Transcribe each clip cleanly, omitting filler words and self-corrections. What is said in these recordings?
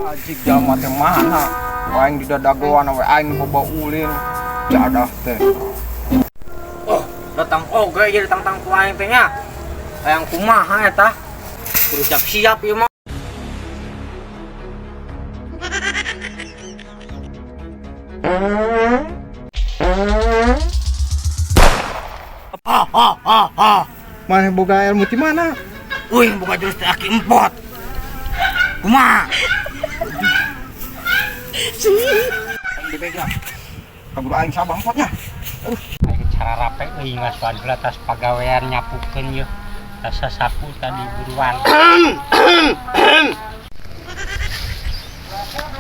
Ajik jalma teh mana? Aing di dadagoan we aing boba ulin. Jadah teh. Oh, datang oge jadi tangtang ku aing teh nya. Hayang kumaha eta? Kudu siap-siap ieu mah. Maneh boga ilmu ti mana? Uing boga jurus teh aki empot. Kumaha? Dipegang. Kabur aing sabah empotnya. Aing cara rape euy ngasuhan heula tas pagawean nyapukeun yeuh. Tas sasapu tadi buruan.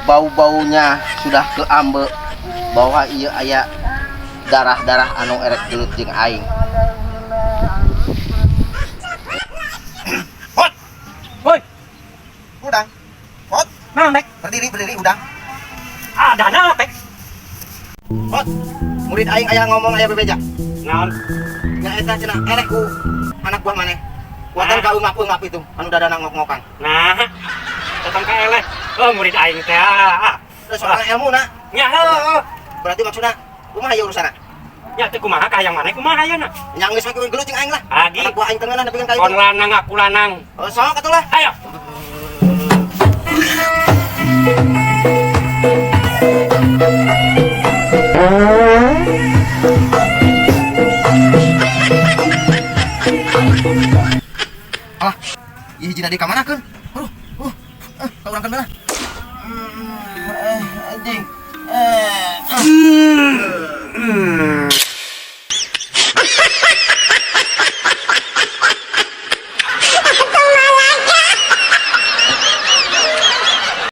Bau-baunya sudah ke ambe bahwa ieu aya darah-darah anu erek gelut jeung aing. Hot. Woi, Udang. Hot. naon dek? Berdiri, berdiri udang. Ah, dana teh. Hot. Murid aing aya ngomong aya bebeja. Naon? Nya eta cenah eleh ku anak buah maneh. Kuatan ka ungap-ungap itu anu dadana ngok-ngokan. Nah, datang ka eleh. Oh, murid aing teh. Ah. Terus soalna ilmuna. Nya heuh. Berarti maksudna kumaha ieu urusanna? Nya teh kumaha ka hayang maneh kumaha ayeuna? Nya geus we gelut jeung aing lah. Agi. Anak buah aing teu ngeunah nepikeun ka Kon itu. lanang aku lanang. Oh, sok atuh lah. Ayo. Alah, ieu hiji di ka mana keun? Aduh, ka urang keun lah. Anjing.